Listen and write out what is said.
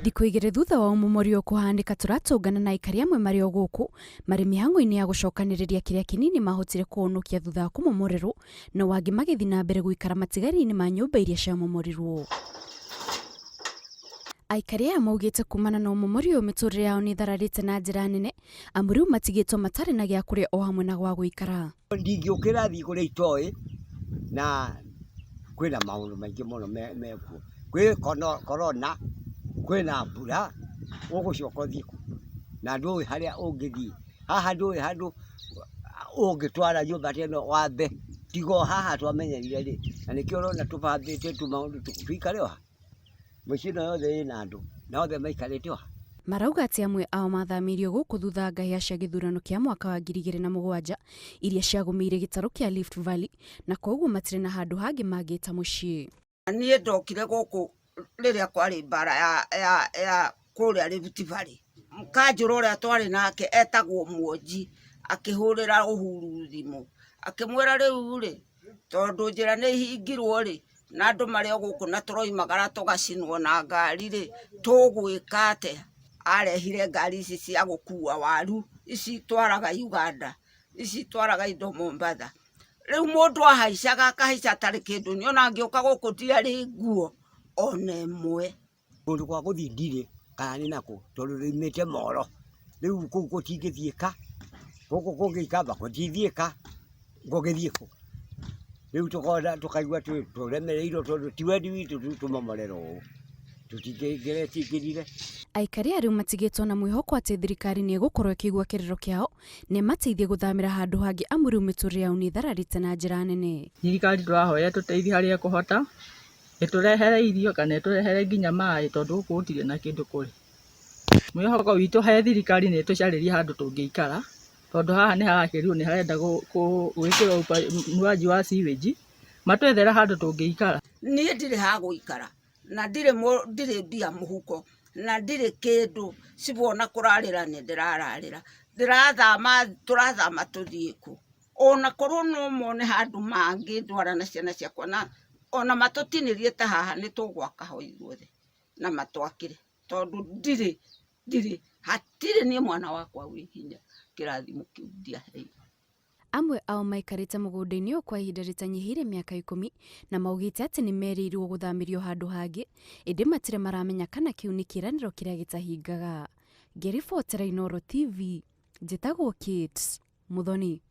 Thikũ 2 thutha wa ũmomori ũyũ kũhanĩka, tũratũngana na aikari amwe marĩ o gũkũ marĩ mĩhang'o-inĩ ya gũcokanĩrĩria kĩrĩa kĩnini mahotire kũhonokia thutha wa kũmomorerwo, no angĩ magĩthiĩ na mbere gũikara matigari-inĩ ma nyũmba iria ciamomorirwo. Aikari aya maugĩte kumana na ũmomori ũyũ mĩtũrĩre yao nĩ ĩthararĩte na njĩra nene, amu rĩu matigĩtwo matarĩ na gĩa kũrĩa o hamwe na gwa gũikara. Ndingĩũkĩra thiĩ kũrĩa itoĩ na kwĩna maũndũ maingĩ mũno mekuo. Kwĩ corona, kwĩna mbura, ũgũcoka ũthiĩ kũ? Na ndũĩ harĩa ũngĩthiĩ. Haha ndũĩ handũ ũngĩtwara nyũmba ta ĩno wambe, tiga o haha twamenyerire rĩ, na nĩkĩo ũrona tũbambĩte tũmaũndũ tũikare o haha. Mĩciĩ ĩno yothe ĩna andũ na othe maikarĩte o haha. Marauga atĩ amwe ao mathamĩirio gũkũ thutha wa ngahĩha cia gĩthurano kĩa mwaka wa 2007 iria ciagũmĩire gĩtarũ kĩa Rift Valley na koguo matirĩ na handũ hangĩ mangĩta mũciĩ. Niĩ ndokire gũkũ rĩrĩa kwarĩ mbara ya kũrĩa Rift Valley. Kanjũra ũrĩa twarĩ nake etagwo Mwonji akĩhũrĩra Uhuru thimũ akĩmwĩra rĩu rĩ, tondũ njĩra nĩ ihingirwo rĩ, na andũ marĩ o gũkũ na tũroimagara tũgacinwo na ngari rĩ, tũgwĩka atĩa? Arehire ngari ici cia gũkua waru, ici itwaraga Uganda, ici itwaraga indo Mombatha. Rĩu mũndũ ahaicaga akahaica atarĩ kĩndũ, niĩ ona ngĩũka gũkũ ndiarĩ nguo ona ĩmwe. Kũndũ gwa gũthiĩ ndirĩ kana nĩ nakũ tondũ ndaumĩte Moro, rĩu kũu gũtingĩthiĩka, gũkũ kũngĩ Ikamba gũtingĩthiĩka, ngũgĩthiĩ kũ? Rĩu tũkona tũkaigua tũremereirwo tondũ ti wendi witũ tũmomorerwo ũũ, tũtingĩretingĩrire. Aikari aya rĩu matigĩtwo na mwĩhoko atĩ thirikari nĩ ĩgũkorwo ĩkĩigua kĩrĩro kĩao na ĩmateithie gũthamĩra handũ hangĩ amu rĩu mĩtũrĩre yao nĩ ĩthararĩte na njĩra nene. Thirikari tũrahoya ĩtũteithie harĩa ĩkũhota, ĩtũrehere irio kana ĩtũrehere nginya maĩ tondũ gũkũ gũtirĩ na kĩndũ kũrĩ. Mwĩhoko witũ he thirikari nĩ ĩtũcarĩrie handũ tũngĩikara, tondũ haha nĩ harakĩrirwo nĩ harenda gwĩkĩrwo mwanji wa sewage, matwethere handũ tũngĩikara. Niĩ ndirĩ ha gũikara na ndirĩ mbia mũhuko na ndirĩ kĩndũ, cibũ ona kũrarĩra nĩ ndĩrararĩra, ndĩrathama tũrathama tũthiĩ kũ? Ona korwo no mone handũ mangĩndwara na ciana ciakwa na ona matũtinĩrie ta haha nĩ tũgwaka ho ithuothe na matwakĩre, tondũ ndirĩ ndirĩ hatirĩ niĩ mwana wakwa wĩ hinya kĩrathimo kĩu ndiaheirwo. Amwe ao maikarĩte mũgũnda-inĩ ũyũ kwa ihinda rĩtanyihĩire mĩaka 10 na maugĩte atĩ nĩ merĩirwo gũthamĩrio handũ hangĩ, ĩndĩ matirĩ maramenya kana kĩu nĩ kĩĩranĩro kĩrĩa gĩtahingaga. Ngĩribotera Inooro TV, njĩtagwo Kate Muthoni.